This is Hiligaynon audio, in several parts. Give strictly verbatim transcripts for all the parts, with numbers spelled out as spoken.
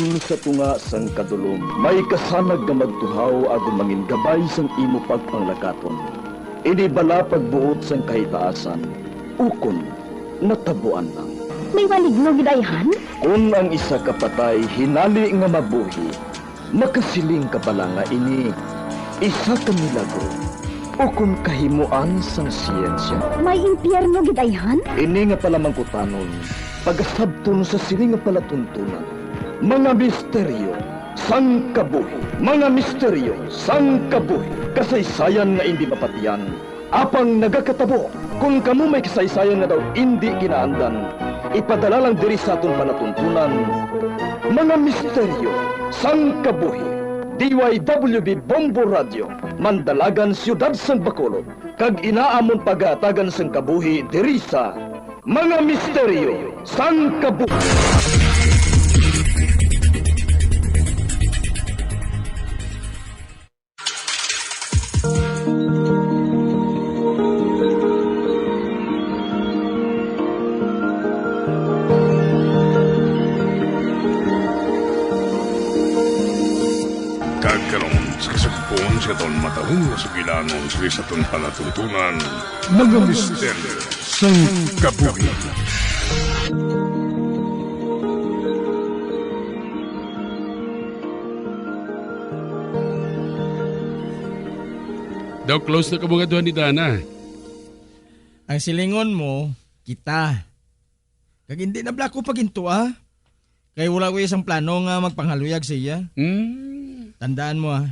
Sa tunga sang kadulom, may kasanag nga magtuhaw agod mangin gabay sang imo pagpanglakaton. Ini bala pagbuot sang kahitaasan, ukon natabuan lang. May maligno gid ayhan? Kon ang isa ka patay hinali nga mabuhi, makasiling ka bala nga ini isa ka milagro ukon kahimoan sang siyensya? May impyerno gid ayhan? Ini nga palamangkutanon, pagasabton sa sini nga palatuntunan. Mga misteryo sang kabuhi. Mga misteryo sang kabuhi. Kasaysayan nga indi mapatian, apang nagakatabo. Kon kamo may kasaysayan nga daw indi kinaandan, ipadala lang diri sa aton palatuntunan. Mga misteryo sang kabuhi. D Y W B Bombo Radio, Mandalagan, Siyudad sang Bacolod, kag ina amon pagahatagan sang kabuhi diri sa Mga Misteryo sang Kabuhi. Kag karon, sa kasugpon sa aton matahong nga sugilanon sa aton palatuntunan, mga misteryo sang kabuhi. Daw close na kamo nga duha ni Dana. Ang silingon mo, kita. Kag hindi na bala ako pagintua. Kay wala ko isang plano nga magpangaluyag sa iya. Mm. Tandaan mo, ah,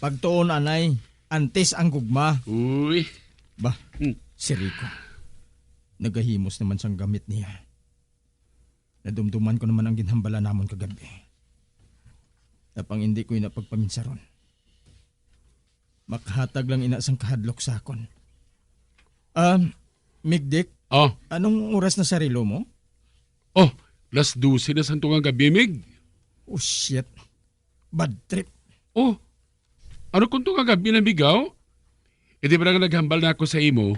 pagtuon anay, antes ang gugma. Uy. Bah, Hmm. Si Rico. Nagahimos naman sang gamit niya. Nadumduman ko naman ang ginhambala namon kagabi. Apang hindi ko ina pagpaminsaron. Makahatag lang ina sang kahadlok sa akon. Um, Migdik, Oh. Anong oras na sa relo mo? Oh, las dose na sa tunga gabi, Mig. Oh, shit. Bad trip. Oh, ano kung tunga gabi na, Migaw? E di ba nga naghambal na ako sa imo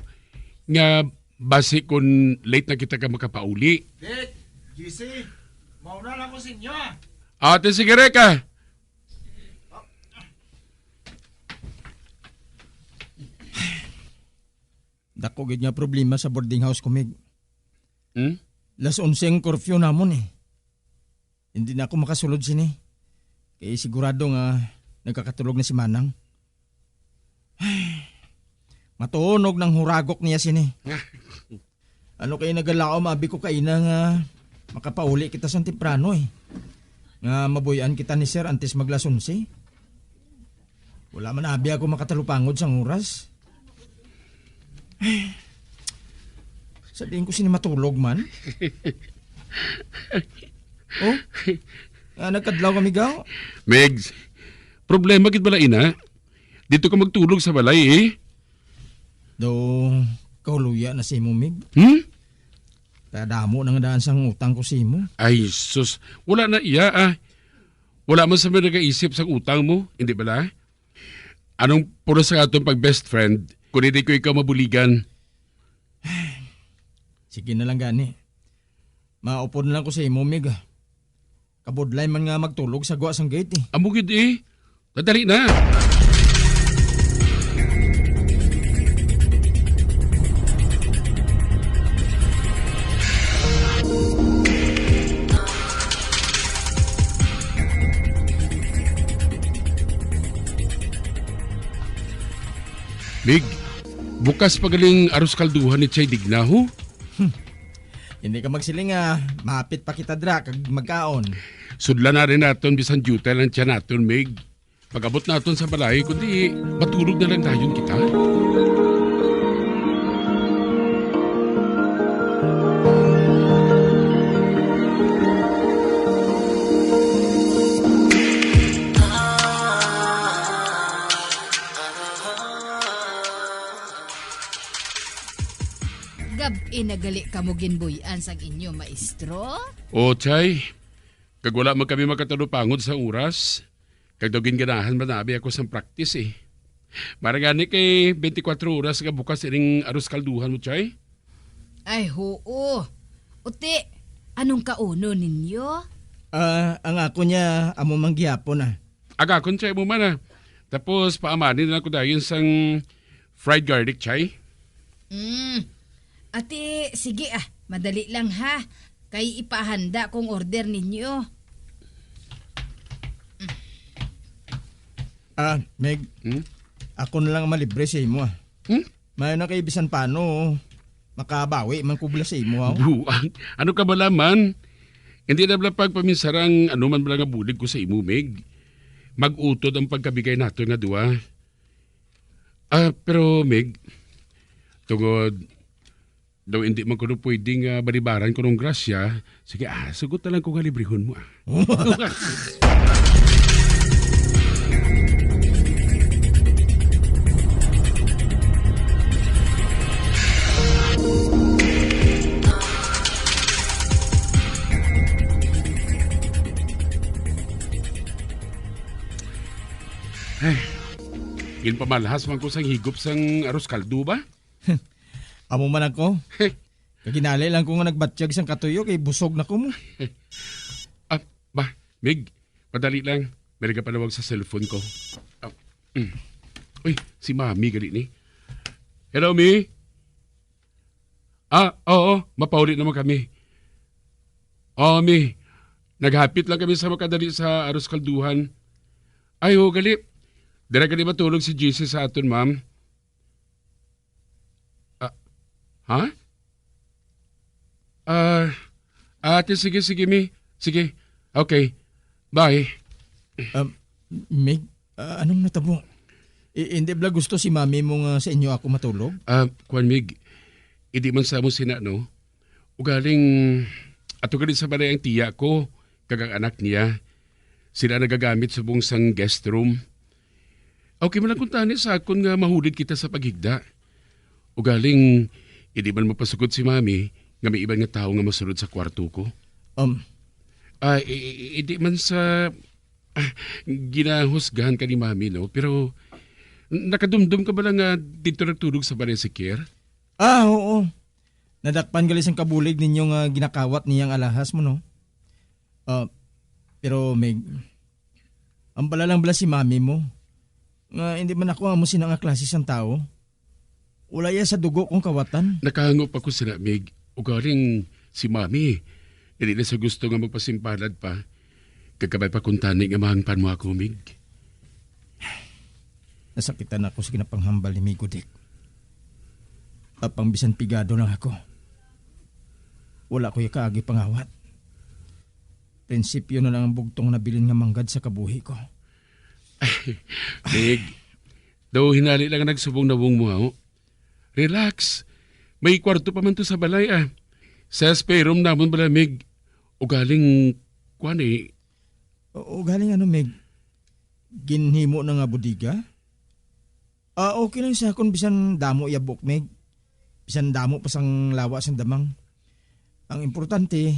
nga basi kung late na kita ka makapauli? Dick, G C, mauna lang ko sa inyo, ah. Ate, sige, Reka. Dako gid nga problema sa boarding house ko, Mig. Hmm? Las onse ang curfew namon, eh. Hindi na ako makasulod sini. Kay sigurado nga nagkakatulog na si Manang. Matunog nang huragok niya sini. Ano kay nagalaom, abi ko kaina nga makapauli kita sang temprano, eh. Nga mabuy-an kita ni Sir antes maglas onse. Wala man abi ako makatalupangod sang oras. Sa diin ko sini matulog man. Oh? Ah, nagkadlaw kami, gaw? Megs, problema gid bala ina. Dito ka magtulog sa balay, eh. Do, kauluya na sa imo, Mig. Hmm? Kaya damo na nga daan sang utang ko sa imo. Ay, sus. Wala na iya, ah. Wala man sa may nagaisip sang utang mo, hindi bala? Anong puro sa aton pag best friend, kung hindi ko ikaw mabuligan? Sige na lang gani. Maupod na lang ko sa imo, Mig. Kabudlay man nga magtulog sa gwa sang gate, eh. Amo gid, eh. Kadali na. Mig, bukas pa galing aros kalduhan ni Chay Digna, ho? Hindi ka magsiling nga mahapit pa kita dira kag magkaon. Sudlan na rin naton bisan diutay lang tiyan naton, Mig. Pag-abot naton sa balay, kundi matulog na lang dayon kita. Gab-i na gali kamo ginbuy-an sang inyo maestro? O, Chay. Kag wala man kami makatalupangod sa oras. Kag daw ginganahan man abi ako sang practice, eh. Mara gani kay twenty-four oras nga bukas ining aros kalduhan mo, Chay? Ay, huo. Uti, anong kauno ninyo? Ah, ang ako niya, amo man gihapon, ah. Agakon siya mo man, ah. Tapos, paamanin na ko dayon sang fried garlic, chay. Mm. Ati, sige, ah. Madali lang, ha. Kay ipahanda kong order ninyo. Ah, Meg, Hmm? ako na lang malibre sa imo, ah. Hmm? Maayo na kay bisan paano, makabawi man ko bala sa imo, ha? Buang. Ano ka bala man? Hindi na bala pagpaminsarang ano man bala nga bulig ko sa imo, Mig. Mag-utod ang pagkabigay nato nga duwa. Ah, pero, Mig, tungod daw hindi man kuno pwede nga balibaran ko ng grasya, sige, ah, sugot na lang ko nga librihon mo, ah. Ay, ginpamalhas man ko sang higop sang arroz caldo ba? Amo man ako. Kaginali lang ko nga nagbatyag sang katuyo kay busog na ko mo. Ah, ba, Mig, madali lang. May nagapanawag sa cellphone ko. Ah, mm. Uy, si Mami gali ni. Hello, Mi? Ah, oo, mapauli naman kami. Oo, Mi. Naghapit lang kami sa makadali sa Aros Kalduhan. Ay, oo, gali. Dira gali matulog si G C sa aton, ma'am. Ah, ha? Ah, ate, sige, sige, Mi. Sige. Okay. Bye. Um, Mig, ah, anong natabo? I-, hindi bala gusto si mami mo nga sa inyo ako matulog? Ah, kwan, Mig, hindi man sa mo sina, no? Ugaling, ato gali sa balay ang tiya ko, kag ang anak niya. Sila nagagamit subong sang guest room. Okay man lang kung tani sa akon nga mahulid kita sa paghigda. Ugaling, hindi man mapasugod si Mami nga may iban nga tawo nga masulod sa kwarto ko. Um, Ah, i-, i-, hindi man sa, ah, ginahusgahan ka ni Mami, no? Pero, n-, nakadumdom ka ba lang nga dito nagtulog sa balay si Kier? Ah, oo. Nadakpan gali sang kabulig ninyo nga ginakawat niyang alahas mo, no? Ah, pero, Meg, ang bala lang bala si mami mo, nga hindi man ako amo sina nga klase sang tawo. Wala iya sa dugo kong kawatan. Nakahangop ako sina, Mig. Ugaling si Mami, hindi na sa gusto nga magpasimpalad pa. Kag kabay pa kuntani nga mahangpan mo ako, Mig. Nasakitan ako sa ginapanghambal ni Migo, Dick. Apang bisan pigado lang ako, wala ko iya kaagi pangawat. Prinsipyo na lang ang bugtong nabilin nga manggad sa kabuhi ko. Mig, daw hinali lang ang nagsubong na wong mo, ha? Relax. May kwarto pa man to sa balay, ah. Sa spare room namon bala, Mig. Ugaling, kwan eh. O, ugaling ano, Mig? Ginhimo na nga bodega? Ah, okay lang sa akon bisan damo iya buok, Mig. Bisan damo pa sang lawa sang damang. Ang importante,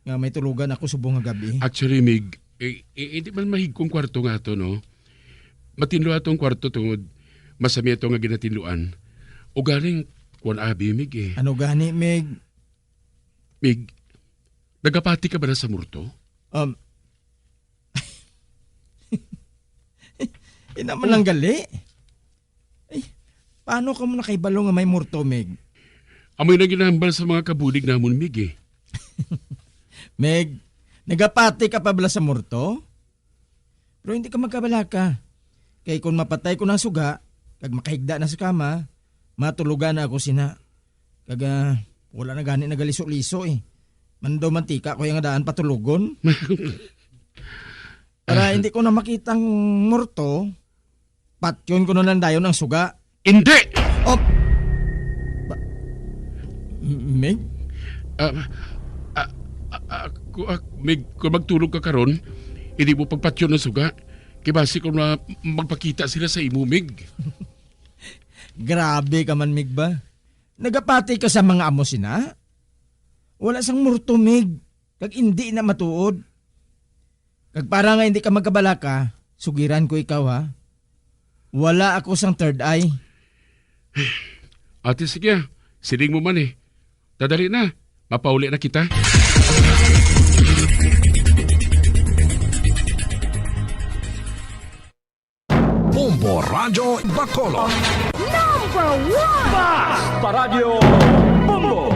nga may tulugan ako subong nga gabi. Actually, Mig, eh, eh, hindi man mahigkong kwarto nga to, no? Matinlo atong kwarto tungod masami ato nga ginatinluan. Ugaling, kuwan abi, Mig, eh. Ano gani, Mig? Mig, nagapati ka ba na sa morto? Um, ina man lang gali. Ay, paano ka mo nakahibalo nga may morto, Meg? Amoy na ginahambal sa mga kabulig namon, Mig, eh. Meg, nagapati ka pa bala sa morto? Pero hindi ka magkabalaka. Kay kung mapatay ko ng suga, kag makahigda na sa kama, matulogan na ako sina. Kag, ah, wala na gani nagaliso-liso, eh. Mandaw mantika ko yung daan patulogon. Para hindi ko na makitang morto, patyon ko na lang dayon ang suga. Hindi! Oh! Ba-, Mig? Ah, ah, ah, ah, ku-, ah, Mig, kung magtulog ka karon, hindi mo pagpatyon ang suga. Kay basi kung na magpakita sila sa imo, Mig. Grabe ka man, Mig, ba? Nagapati ka sa mga amo sina? Wala sang morto, Mig. Kag indi na matuod. Kag para nga hindi ka magkabalaka, sugiran ko ikaw, ha? Wala ako sang third eye. Ate, sige, ah. Siling mo man, eh. Tadali na. Mapauli na kita. Radyo Bacolod. Number one! Basta Radyo Bombo!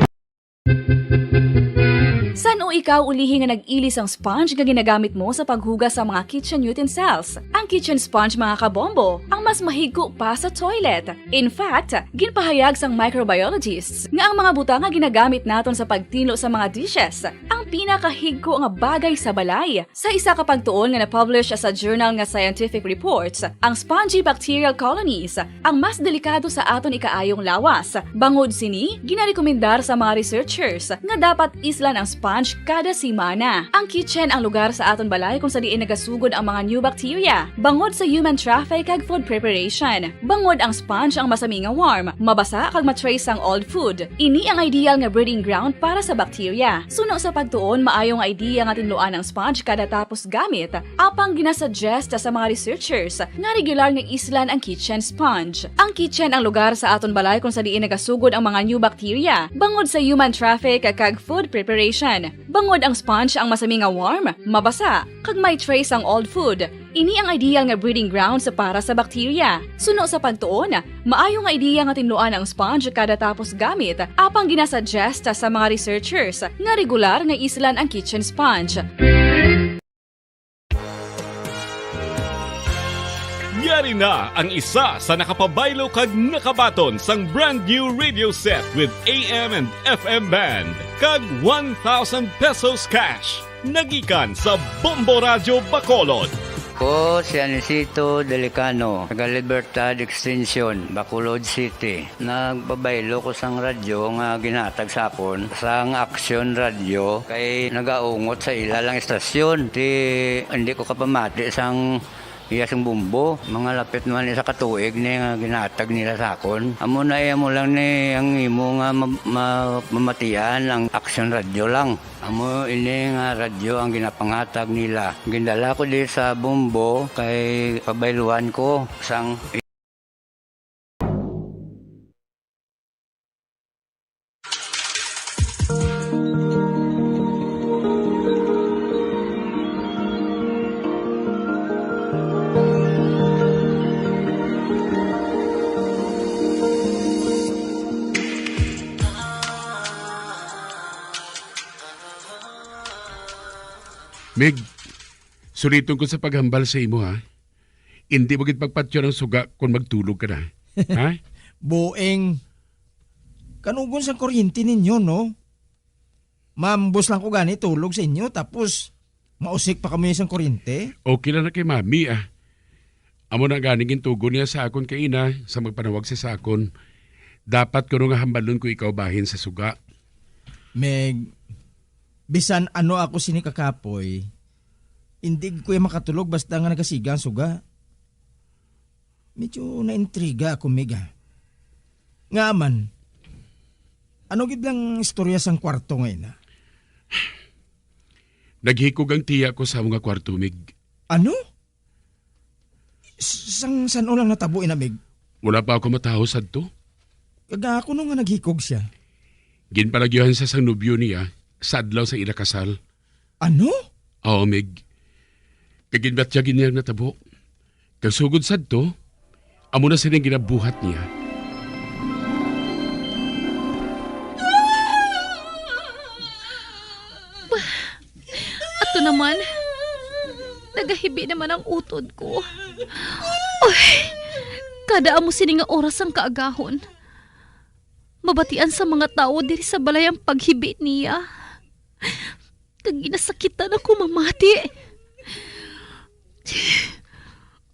San-o ikaw ulihi nga nag-ilis sang sponge nga ginagamit mo sa paghugas sa mga kitchen utensils? Ang kitchen sponge, mga kabombo, ang mas mahigko pa sa toilet. In fact, ginpahayag sang microbiologists nga ang mga butang nga ginagamit naton sa pagtinlo sa mga dishes ang pinakahigko nga bagay sa balay. Sa isa ka pagtuon nga na-publish sa journal nga Scientific Reports, ang spongy bacterial colonies ang mas delikado sa aton ikaayong lawas. Bangod sini, ginarekomendar sa mga researchers nga dapat islan ang sponge kada semana. Ang kitchen ang lugar sa aton balay kung sa diin nagasugod ang mga new bacteria, bangod sa human traffic kag food preparation. Bangod ang sponge ang masami nga warm, mabasa kag ma-trace sang old food. Ini ang ideal nga breeding ground para sa bacteria. Suno sa pagtuon, maayo nga idea nga tinluan ang sponge kada tapos gamit, apang ginasuggest sa mga researchers nga regular nga islan ang kitchen sponge. Ang kitchen ang lugar sa aton balay kung sa diin nagasugod ang mga new bacteria, bangod sa human traffic kag food preparation. Bangod ang sponge ang masami nga warm, mabasa, kag may trace ang old food. Ini ang ideal nga breeding grounds para sa bacteria. Suno sa pagtuon, maayo nga ideya nga tinluan ang sponge kada tapos gamit, apang ginasuggest sa mga researchers nga regular nga islan ang kitchen sponge. Yari na ang isa sa nakapabaylo kag nakabaton sang brand new radio set with A M and F M band kag one thousand pesos cash. Nagikan sa Bombo Radyo Bacolod. Ko si Anisito Delicano, taga Libertad Extension, Bacolod City. Nagpabaylo ko sang radyo nga ginhatag sa akon sang Action Radio kay nagaungot sa ila lang istasyon. Ti, hindi ko kapamati sang iya sing bombo. Mga lapit man isa ka tuig ni nga ginhatag nila sa akon. Amo na iya mo lang ni ang imo nga ma-, ma-, mamatian ang Action Radio lang. Amo ini nga radyo ang ginapangatag nila. Gindala ko di sa Bombo kay pabayluan ko sang Mig, suliton ko sa paghambal sa imo, ha? Indi mo gid pagpatyon ang suga kon magtulog ka na. Ha? Boeng, kanugon sang kuryente ninyo, no? Mambos lang ko gani tulog sa inyo, tapos mausik pa kamo sang kuryente? Okay lang na kay Mami, ah. Amo na gani gintugon niya sa akon kaina sa magpanawag siya sa akon. Dapat kuno nga hambalon ko ikaw bahin sa suga. Meg, bisan ano ako sini kakapoy, hindi ko ya makatulog basta nga nagasiga ang suga. Medyo naintriga ako, Meg, ah. Nga man, ano gid lang istorya sang kwarto nga ina? Naghikog ang tiya ko sa mga kwarto, Mig. Ano? S-, sang san-o lang natabo ina, Mig? Wala pa ako matawo sadto. Kag ako no nga naghikog siya. Ginpalagyuhan siya sang nobyo niya sa adlaw sa ila kasal. Ano? Oo, Mig. Kag ginbatyag niya ang natabo. Kag sugod sadto, amo na sini ang ginabuhat niya. Ato naman, nagahibi naman ang utod ko. Uy, kada amo sini nga oras sang kaagahon, mabatian sa mga tawo diri sa balay ang paghibi niya. Kag ginasakitan ako mamati.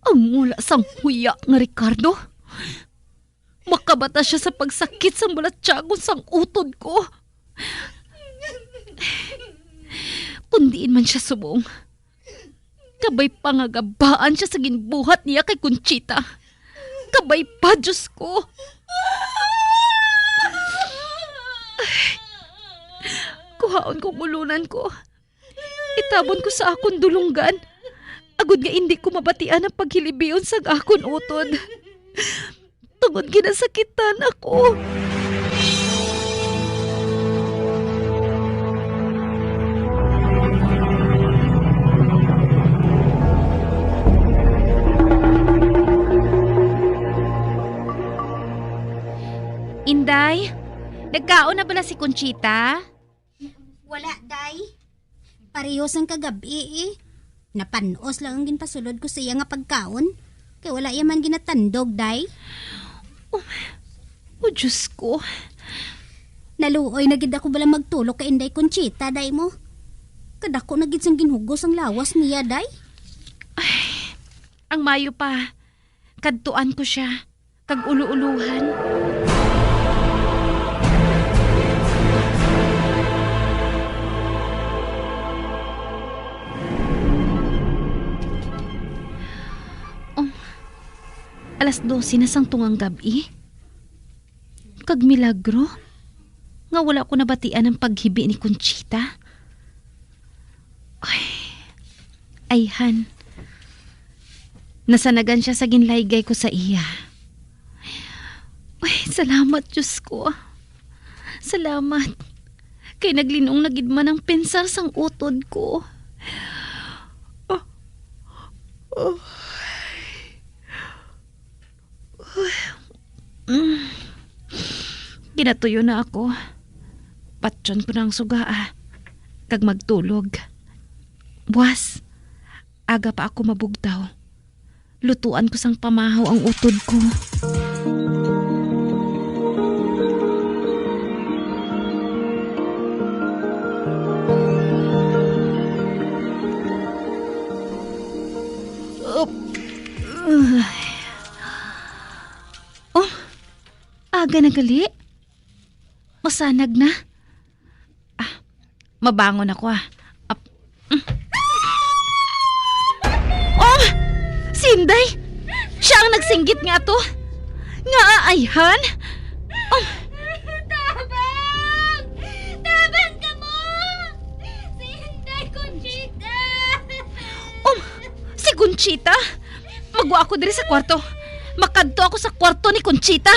Ang mula sang huya nga Ricardo, makabata siya sa pagsakit sang balatyagon sang utod ko. Kon diin man siya subong, kabay pa nga gabaan siya sa ginbuhat niya kay Conchita. Kabay pa, Diyos ko! Kuhaon ko ang ulonan ko. Itabon ko sa akon dulonggan, agod nga indi ko mabatian ang paghilibion sang akon utod. Tungod ginasakitan ako. Day, nagkaon na bala si Conchita? Wala, day. Pareho sang kagab-i, eh. Napanos lang ang ginpasulod ko sa iya nga pagkaon. Kay wala iya man ginatandog, day. Oh, oh, Diyos ko. Naluoy na gid ako bala magtulog kay Inday Conchita, day mo. Kadako na gid sang ginhugos ang lawas niya, day. Ay, ang mayo pa, kadtuan ko siya, kag ulo-ulohan. Um, alas dose na sang tungang gab-i. Kag milagro nga wala ko nabatian ang paghibi ni Conchita. Ay, ayhan. Nasanagan siya sa ginlaygay ko sa iya. Ay, salamat, Diyos ko. Salamat. Kay naglin-ong na gid man ang pinsar sang utod ko. Ah, ah. Mm. Ginatuyo na ako. Patyon ko na ang sugaa, kag magtulog. Buwas, aga pa ako mabugtaw, lutuan ko sang pamahaw ang utod ko. Up. Oh, aga na gali. Masanag na. Ah, mabangon ako, ah. Ap-, mm. Oh! Si Inday! Siya ang nagsinggit nga ato! Nga aayhan! Oh! Tabang! Tabang kamo! Si Inday Conchita! Oh! Si Conchita? Magwa ako diri sa kwarto. Makadto ako sa kwarto ni Conchita.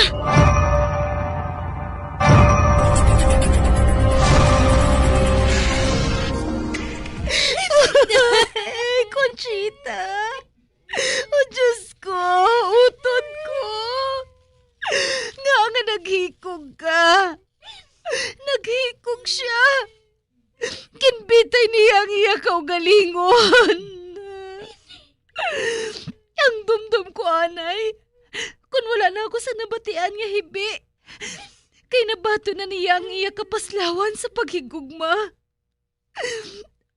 Conchita. O Diyos ko, utod ko. Nga nga naghikog ka. Naghikog siya. Ginbitay niya ang iya kaugalingon. Ang dumdom ko anay, kun wala na ako sa nabatian nga hibi, kay nabaton na niya ang iya kapaslawan sa paghigugma.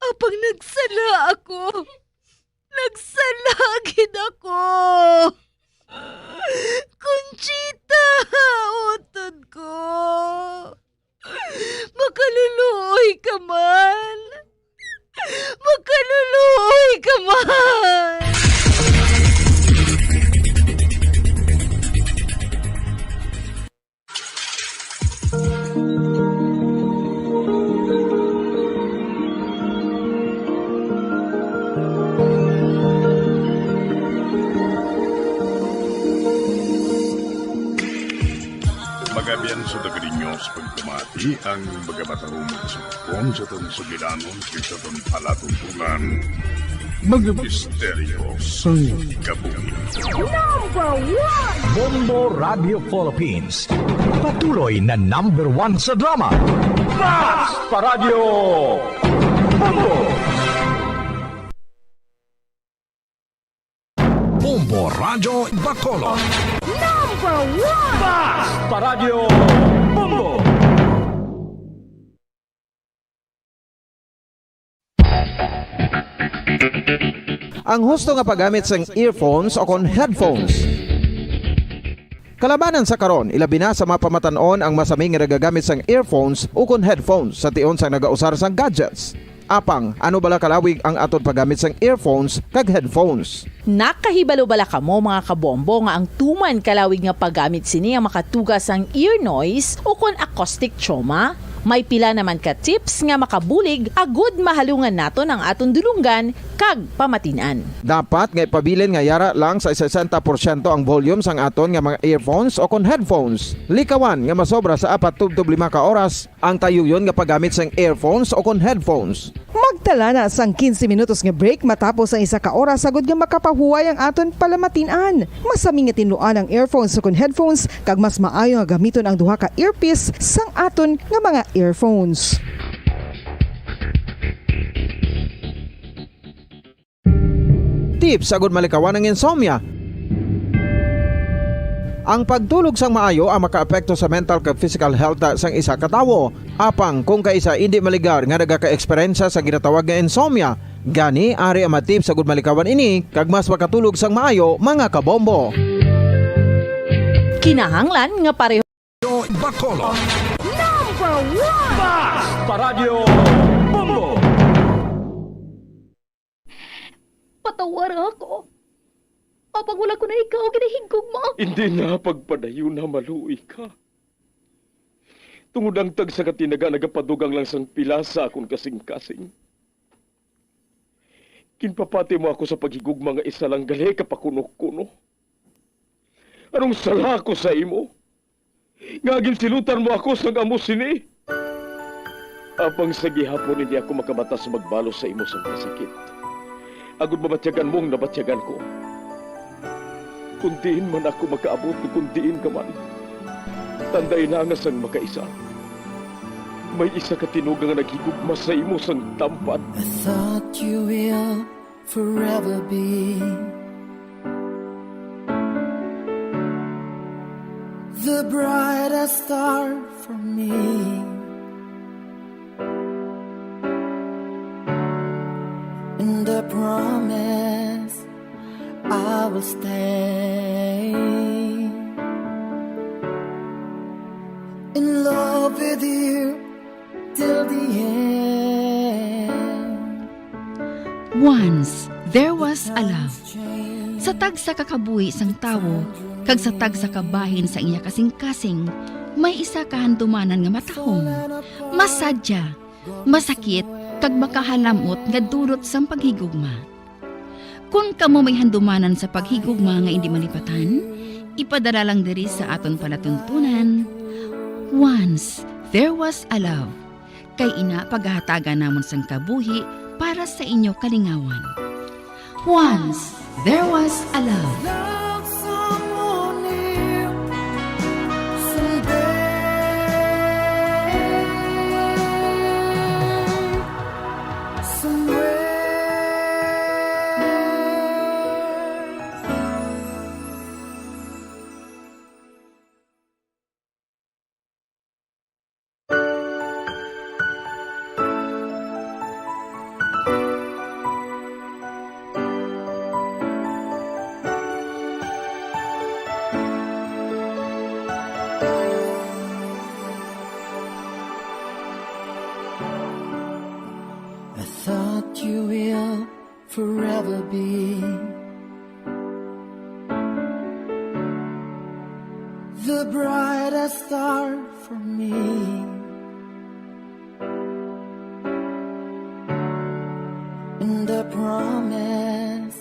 Apang nagsala ako. Nagsala gid ako. Conchita, utod ko. Makaluluoy ka man. Makaluluoy ka man. Magabian sa taga ninyo sa pagpamati ang mga matahumog sa pagpon sa aton sugilanon kag sa aton palatuntunan. Mga misteryo sang kabuhi. Number one! Bombo Radio Philippines. Patuloy na number one sa drama. Basta Radyo Bombo! Bombo Radyo Bacolod. Number one! Basta Radyo Bombo! Ang husto nga paggamit sang earphones o kon headphones. Kalabanan sa karon, ilabi na sa mga pamatan-on ang masami nga nagagamit sang earphones o kon headphones sa tion sang nagausar sang gadgets. Apang, ano bala kalawig ang aton paggamit sang earphones kag headphones? Nakahibalo bala kamo, mga kabombo, nga ang tuman kalawig nga paggamit sini ang makatuga sang ear noise o kon acoustic trauma? May pila naman ka tips nga makabulig agud mahalungan naton ang aton dulonggan kag pamatin-an. Dapat nga ipabilin nga yara lang sa sesenta porsyento ang volume sang aton nga mga earphones o kon headphones. Likawan nga masobra sa apat tubtob lima ka oras ang tayuyon nga paggamit sang earphones o kon headphones. Mag Tala na sang quince minutos nga break matapos ang isa ka oras, agud nga makapahuway ang aton palamatin-an. Masami nga tinluan ang earphones ukon headphones, kag mas maayo nga gamiton ang duha ka earpiece sang aton nga mga earphones. Tips agud malikawan ang insomnia. Ang pagtulog sang maayo ang makaapekto sa mental kag physical health sang isa ka tawo. Apang kung kaisa indi maligar nga nagaka-eksperyensya sa ginatawag nga insomnia, gani ari ang mga tips agud malikawan ini kag mas makatulog sang maayo, mga kabombo. Kinahanglan nga pareho Bacolod. Number one! Basta Radyo Bombo! Patawara ako. Apang wala ko na ikaw ginahigugma. Hindi na pagpadayon na maluoy ka. Tungod ang tagsa ka tinaga nagapadugang lang sang pila sa akon kasingkasing. Ginpapati mo ako sa paghigugma nga isa lang gali ka pakuno-kuno. Anong sala ko sa imo? Nga ginsilutan mo ako sang amo sini? Apang sa gihapon hindi ako makamata sa magbalo sa imo sang kasakit. Agud mabatyagan mo ang nabatyagan ko. Kung diin man ako makaabot, kung diin ka man, tanday na nga sang makaisa. May isa ka tinuga nga naghigugma sa imo sang tampad. I thought you will forever be the brightest star for me. And I promise I will stay in love with you till the end. Once there was a love. Sa tagsa ka kabuhi sang tawo kag sa tagsa ka bahin sa iya kasingkasing, may isa ka handumanan nga matahom, masadya, masakit, kag makahalam-ot nga dulot sang paghigugma. Kon kamo may handumanan sa paghigugma nga indi malipatan, ipadala lang diri sa aton palatuntunan. Once there was a love, kay ina pagahatagan namon sang kabuhi para sa inyo kalingawan. Once there was a love. Love someone new someday, somewhere. I thought you will forever be the brightest star for me. And I promise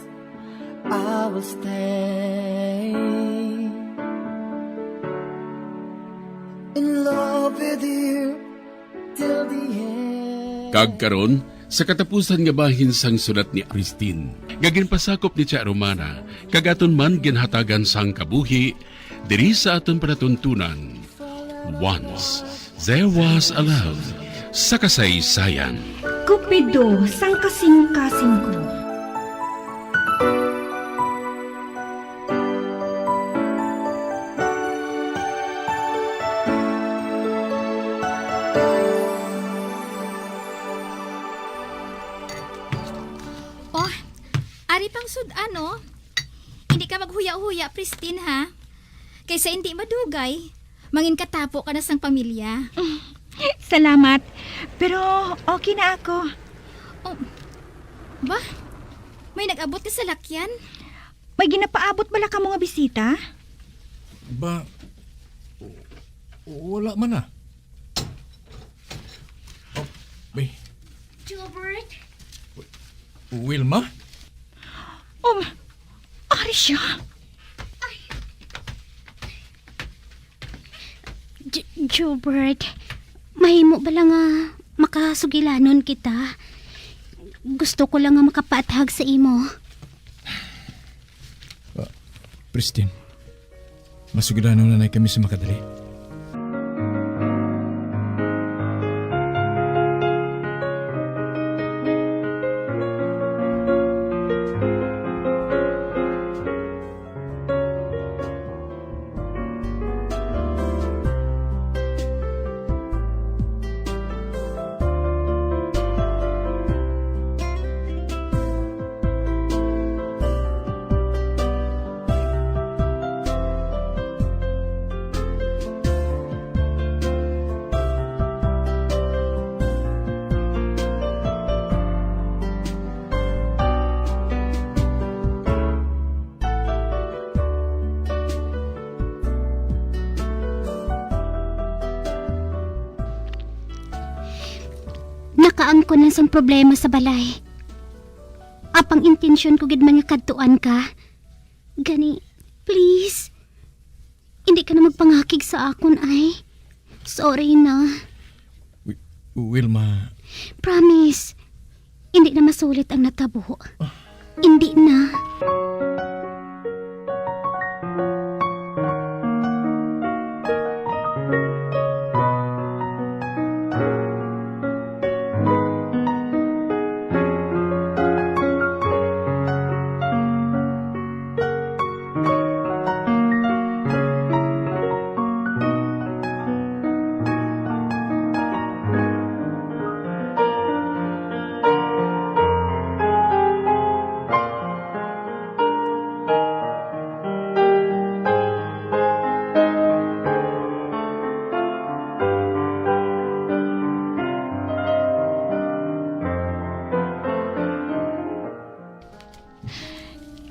I will stay in love with you till the end. Kag karon, sa katapusan nga bahin sang sulat ni Christine, nga ginpasakop ni Tia Romana, kag aton man ginhatagan sang kabuhi, diri sa aton palatuntunan, Once There Was a Love, sa kasaysayan. Kupido sang kasingkasing ko. Oh, ari pang sud-an, no? Hindi ka maghuya-huya, Pristine, ha? Kaysa hindi madugay, mangin katapo ka na sang pamilya. Salamat, pero okay na ako. Oh, ba? May nag-abot ka sa lakyan? May ginapaabot bala kamo nga bisita? Ba, w-, wala man na. Oh, may Gilbert? Wilma? Um, ari siya. Ay. J-, Gilbert, mahimo bala nga makasugilanon kita? Gusto ko lang nga makapaathag sa imo. Ah, Pristine, masugilanon na kami sa makadali. Nakaangkon lang sang problema sa balay. Apang intensyon ko gid man nga kadtuan ka. Gani, please, hindi ka na magpangakig sa akon, ay. Sorry na. Wi-, Wilma. Promise, hindi na masulit ang natabo. Hindi na.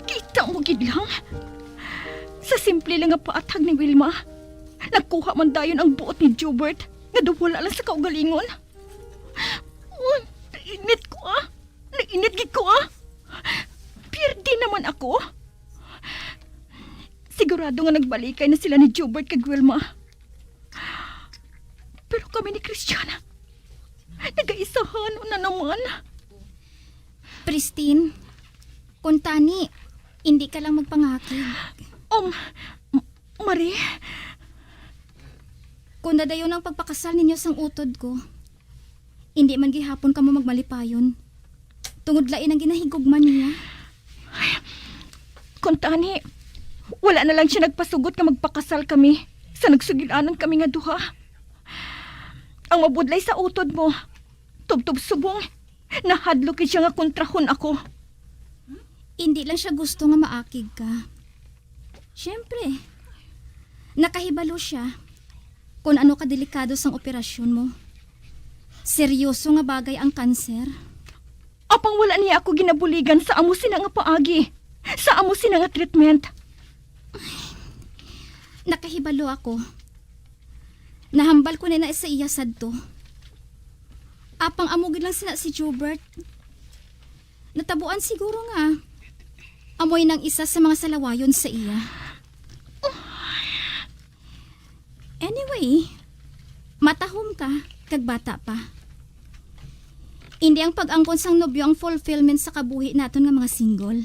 Kita mo gid lang. Sa simple lang nga paathag ni Wilma, nagkuha man dayon ang buot ni Jobert nga daw wala lang sa kaugalingon. Uy, nainit ko, ah. Nainit gid ko, ah. Pierde naman ako. Sigurado nga nagbalikay na sila ni Jobert kag Wilma. Pero kami ni Christian, nagaisahan na naman. Pristine, kung tani, hindi ka lang magpangakig. Um, M-, Marie? Kung nadayon ang pagpakasal ninyo sang utod ko, hindi man gihapon kamo magmalipayon. Tungod lain ang ginahigugma niya. Kung tani, wala na lang siya nagpasugot nga magpakasal kami sa nagsugilanon kami nga duha. Ang mabudlay sa utod mo, tubtob subong, nahadlok gid siya nga kontrahon ako. Hindi lang siya gusto nga maakig ka. Siyempre, nakahibalo siya kung ano kadelikado sang operasyon mo. Seryoso nga bagay ang kanser. Apang wala niya ako ginabuligan sa amo sina nga paagi, sa amo sina nga treatment. Nakahibalo ako. Nahambal ko na na sa iya sadto. Apang amo gid lang sina si Jobert. Natabuan siguro nga amoy nang isa sa mga salawayon sa iya. Anyway, matahom ka, kag bata pa. Indi ang pag-angkon sang nobyo ang fulfillment sa kabuhi naton nga mga single.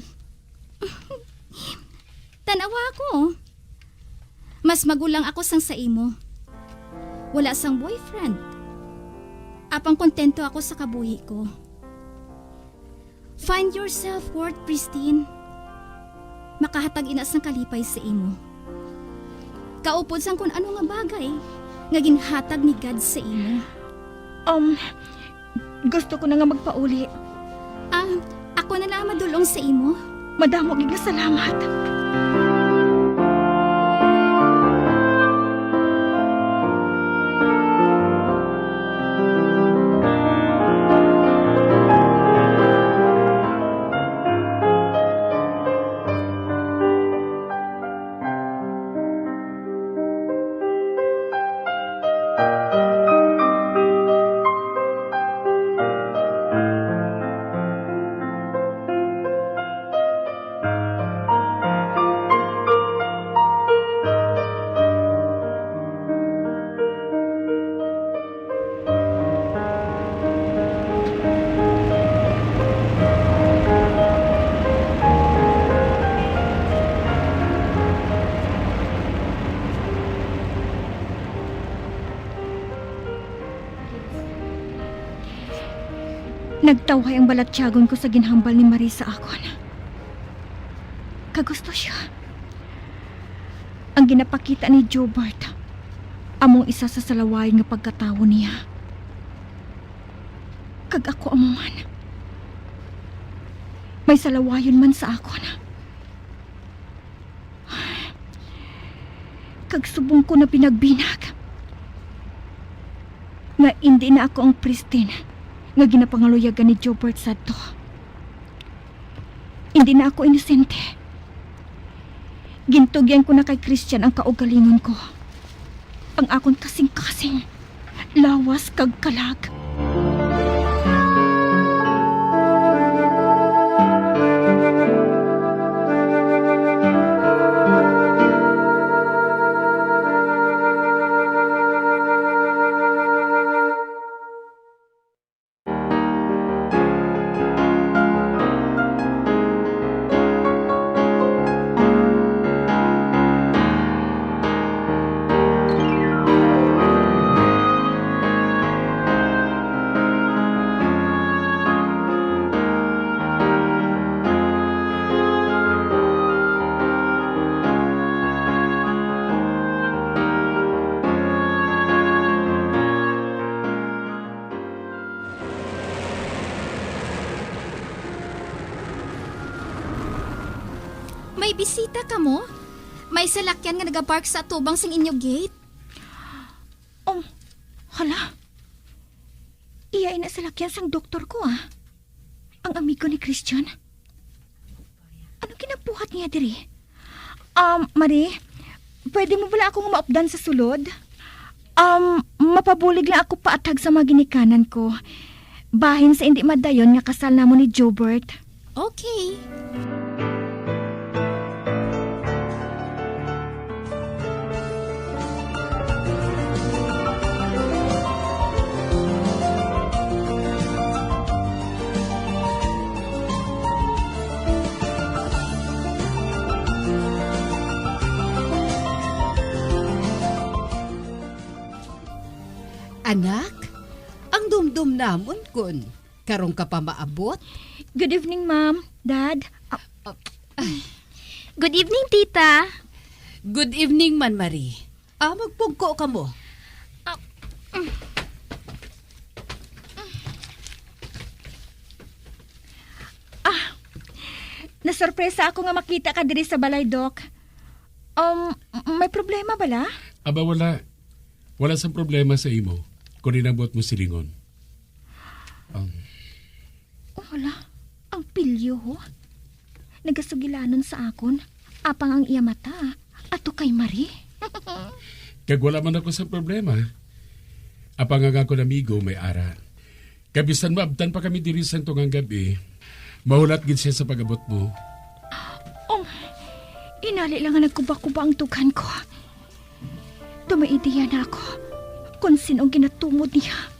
Tan-awa ako. Mas magulang ako sang sa imo. Wala sang boyfriend. Apang kontento ako sa kabuhi ko. Find your self-worth, Pristine. Makahatag ina sang kalipay sa imo. Kaupod sang kun ano nga bagay nga ginhatag ni God sa imo. Um, gusto ko na nga magpauli. Ah, ako na lang madul-ong sa imo. Madamo gid nga salamat. Nagtawhay ang balatyagon ko sa ginhambal ni Marie sa akon. Kag husto sia. Ang ginapakita ni Jobert amo ang isa sa salawayon nga pagkatawo niya. Kag ako amo man. May salawayon man sa akon. Kag subong ko na pinagbinag nga indi na ako ang Pristin nga ginapangaluyagan ni Jobert sadto. Indi na ako inosente. Gintugyan ko na kay Christian ang kaugalingon ko, ang akon kasing-kasing, lawas kag kalag. May bisita kamo? May salakyan nga nagapark sa atubang sing inyo gate. Um, hala. Iya ina salakyan sang doktor ko, ah. Ang amigo ni Christian. Ano ginabuhat niya diri? Um, Marie, pwede mo bala ako nga maupdan sa sulod? Um, mapabulig lang ako paathag sa mga ginikanan ko. Bahin sa indi madayon nga kasal namon ni Jobert. Okay. Anak, ang dumdom namon kon karong ka pa maabot. Good evening, ma'am, dad. Ah, ah, Good evening, tita. Good evening man, Marie. Ah, magpugko ka mo. Ah, mm. Ah, nasorpresa ako nga makita ka diri sa balay, Doc. Um, may problema bala? Aba, wala. Wala sang problema sa imo, kundi nang buot mo silingon. Um, Oh, hala, ang pilyo, ho. Nagasugilanon sa akon, apang ang iya mata, ato kay Marie. Kag wala man ako sa problema. Apang ang akon amigo may ara. Kag bisan maabtan pa kami diri sang tungang gab-i, mahulat gid siya sa pag-abot mo. Um, inali lang nga nagkuba-kuba ang dughan ko. Daw may ideya na ako kon sin-o ang ginatumod niya.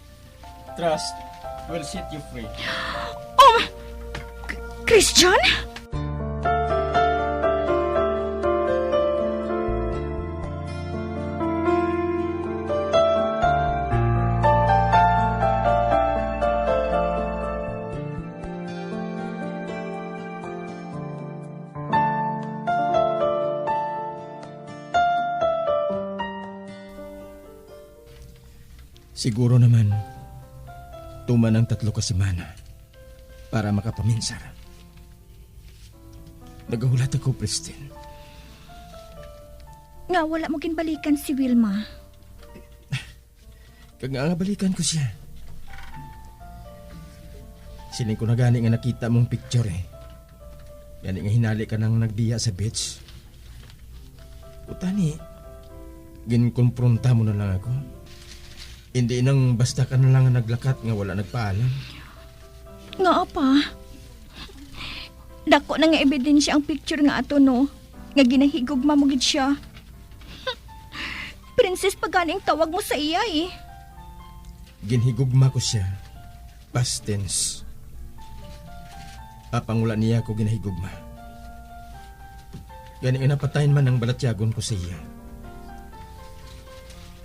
Trust will set you free. Um, K-, Christian? Siguro naman, tuman ang tatlo ka semana para makapaminsar. Nagahulat ako, Pristin. Nga wala mo ginbalikan si Wilma? Kag nga, nga balikan ko siya. Siling ko na gani nga nakita mong picture, eh. Gani nga hinali ka nang nagbiya sa beach. Kutani, ginkonpronta mo na lang ako. Hindi nang basta ka na lang nga naglakat nga wala nagpaalam. Nga, apa? Dako na nga ebidensya ang picture nga ato, no? Nga ginahigugma mo gid siya. Princess pa gani ang tawag mo sa iya, eh. Ginhigugma ko siya. Past tense. Apang wala niya ako ginahigugma. Gani nga napatayan man ang balatyagon ko sa iya.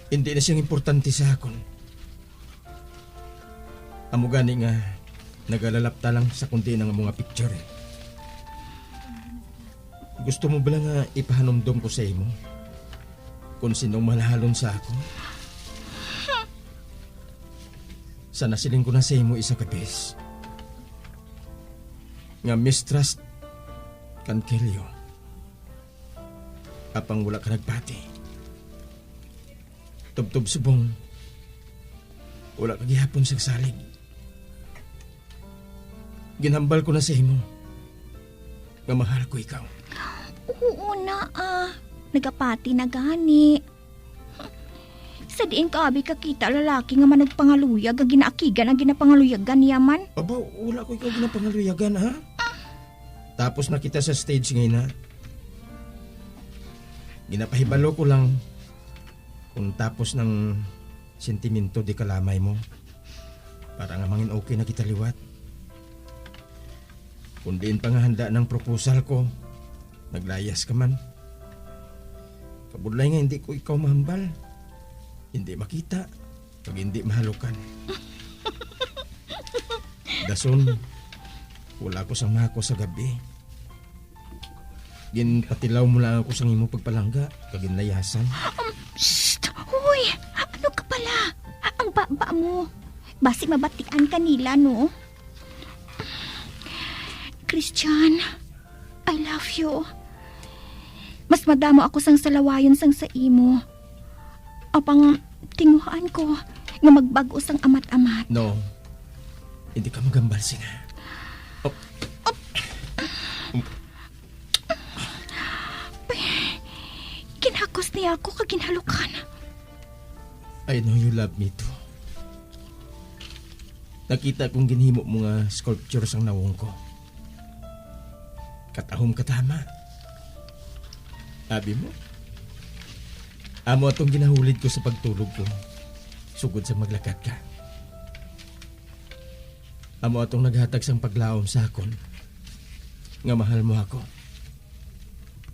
Hindi na siyang importante sa akon. Amo gani nga, Nagalalapta lang sa kundi ng mga picture, eh. Gusto mo bala nga ipahanumdom ko sa imo kung sinong manahalon sa ako? Sa nasiling ko na sa imo isa ka bes nga mistrust kan Kelio, apang wala ka nagpati. Tubtob subong, wala ka gihapon sagsalig. Ginhambal ko na sa imo nga mahal ko ikaw. Oo na, ah. Nagapati na gani. Sa diin ka abi kakita lalaki nga manugpangaluyag nga ginaakigan ang ginapangaluyagan niya man? Aba, wala ko ikaw ginapangaluyagan, ha? Tapos na kita sa stage nga ina. Ginapahibalo ko lang kung tapos ng sentimento di kalamay mo para nga mangin okay na kita liwat. Kung diin pa nga handa ng proposal ko, naglayas ka man. Kabudlay nga hindi ko ikaw mahambal. Hindi makita, kag hindi mahalukan. Dason, wala ko sang mako sa gabi. Ginpatilaw mo lang ako sang imo pagpalangga, kag ginlayasan. Um, shh! Hoy! Ano ka pala? Ang baba mo. Basi mabatian ka nila, no? Christian, I love you. Mas madamo ako sang salawayon sang sa imo. Apang tinguhaan ko nga magbag-o sang amat-amat. No. Hindi ka magambal sina. Oh. Kinakos niya ako kag ginhalukan. I know you love me too. Nakita kong ginhimo mo nga sculpture sang nawong ko. Katahom katama. Abi mo, amo atong ginahulid ko sa pagtulog ko, sugod sa maglakad ka. Amo atong naghatag sang paglaom sa akon nga mahal mo ako,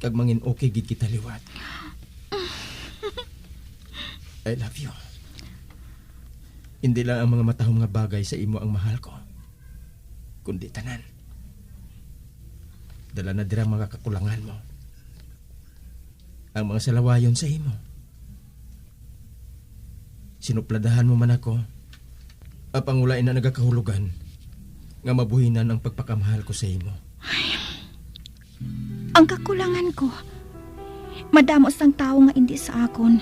kag mangin okay gid kita liwat. I love you. Hindi lang ang mga matahom nga bagay sa imo ang mahal ko, kundi tanan. Dala na dira mga kakulangan mo, ang mga salawayon sa imo. Sinupladahan mo man ako, apang wala ina nagakahulugan nga mabuhinan ang pagpakamahal ko sa imo. Ang kakulangan ko, madamo sang tawo nga indi sa akon.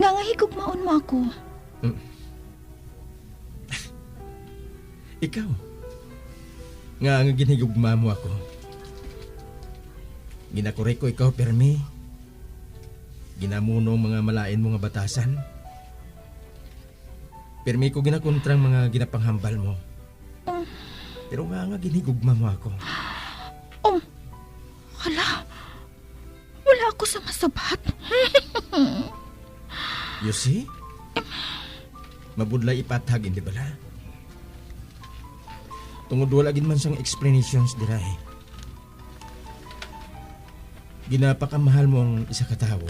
Nga nga higugmaon mo ako. Mm. Ikaw, nga nga ginhigugma mo ako. Ginakuri ko ikaw, pirmi. Ginamuno ang mga malain mo nga batasan. Pirmi ko ginakontra ang mga ginapanghambal mo. Um. Pero nga nga ginhigugma mo ako. Um. Hala. Wala ako sa masabat. You see? Mabudlay ipathag, hindi bala? Tungod wala gid man sang explanations dira, eh. Ginapakamahal mo ang isa ka tawo,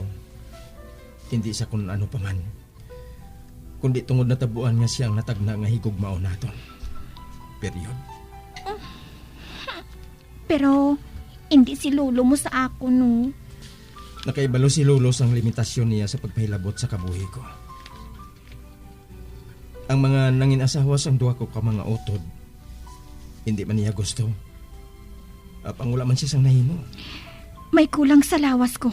hindi sa kun ano pa man, kundi tungod natabuan nga siya ang natagna nga higugmaon naton. Period. Pero hindi si lolo mo sa akon, no? Nakaibalo si lolo sang limitasyon niya sa pagpahilabot sa kabuhi ko. Ang mga nangin-asawa sang duha ko ka mga utod, hindi man niya gusto. Apang wala man siya sang nahimo. May kulang sa lawas ko.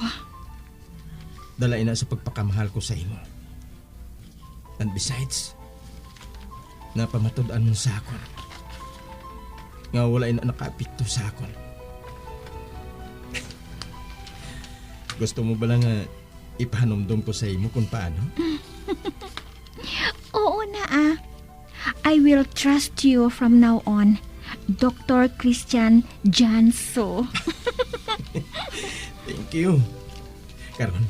Dala ina sa pagpakamahal ko sa imo. And besides, napamatud-an mo sa akon nga wala ina nakaapekto sa akon. Gusto mo bala nga ipahanumdom ko sa imo kung paano? Oo na, ah. I will trust you from now on, Doctor Christian Janso. Thank you. Karon,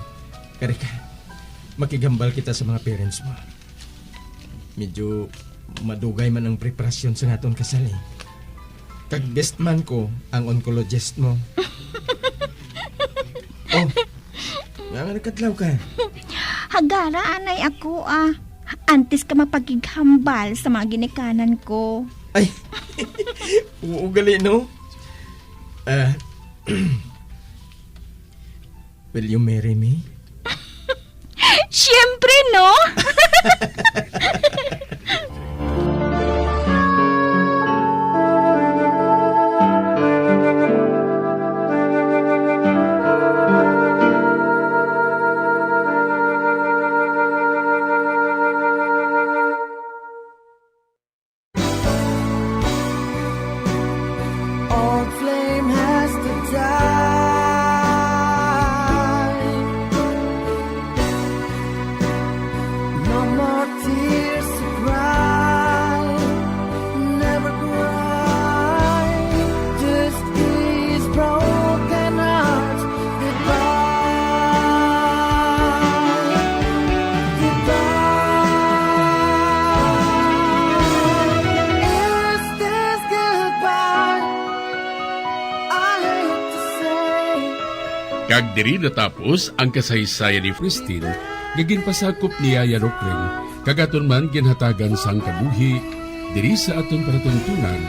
kari ka. Makighambal kita sa mga parents mo. Medyo madugay man ang preparasyon sa naton kasal, eh. Kag best man ko ang oncologist mo. Oh, nga nga nagkadlaw ka? Hagara anay ako, ah. Antes ka mapakighambal sa mga ginikanan ko. Ay, oo gali, no? Ah, will you marry me? Siyempre, no? Old flame has to die. No more tears to cry. Never cry. This is broken heart. Goodbye. Goodbye. Is this goodbye? I hate to say. Kag diri natapos ang kasaysayan ni Christine nga ginpasakop ni Yaya Rocklin, kag aton man ginhatagan sang kabuhi diri sa aton palatuntunan.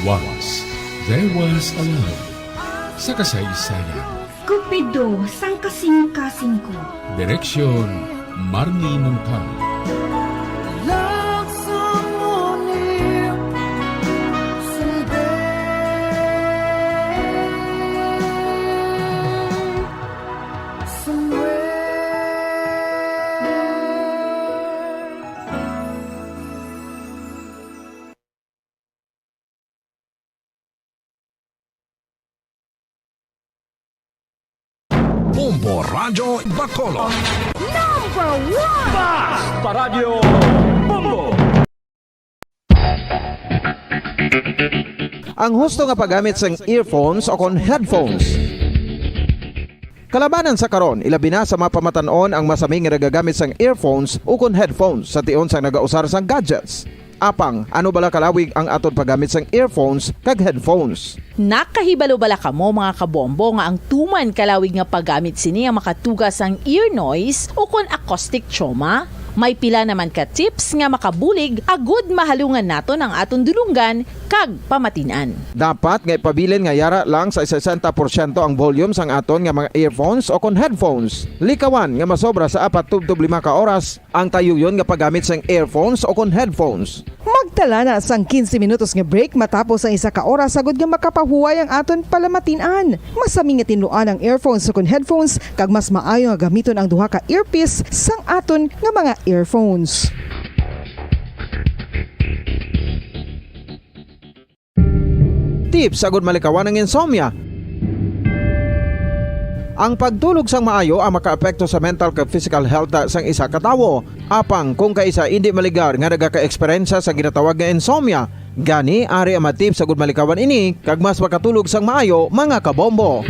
Once there was a love sa kasaysayan. Cupido sang kasingkasing ko. Direksyon, Marnie Montal. Love someone new someday, somewhere. Bombo Radyo Bacolod. Number one! Basta Radyo Bombo! Ang husto nga paggamit sang earphones o kon headphones. Kalabanan sa karon, ilabi na sa mga pamatan-on ang masami nga nagagamit sang earphones ukon headphones sa tion sang nagausar sang gadgets. Apang, ano bala kalawig ang aton paggamit sang earphones kag headphones? Nakahibalo bala kamo, mga kabombo, nga ang tuman kalawig nga paggamit sini ang makatuga sang ear noise ukon acoustic trauma? May pila naman ka tips nga makabulig agud mahalungan naton ang aton dulonggan kag pamatin-an. Dapat nga ipabilin nga yara lang sa sesenta porsyento ang volume sang aton nga mga earphones o kon headphones. Likawan nga masobra sa apat tubtob lima ka oras ang tayuyon nga paggamit sang earphones o kon headphones. Magtala na sang quince minutos nga break matapos ang isa ka oras agud nga makapahuway ang aton palamatin-an. Masami nga tinluan ang earphones o kon headphones, kag mas maayo nga gamiton ang duha ka earpiece sang aton nga mga earphones. Tips agud malikawan ang insomnia. Ang pagtulog sang maayo ang makaapekto sa mental kag physical health sang isa ka tawo. Apang kung kaisa indi maligar nga nagaka-eksperyensya sa ginatawag nga insomnia, gani ari ang mga tips agud malikawan ini kag mas makatulog sang maayo, mga kabombo.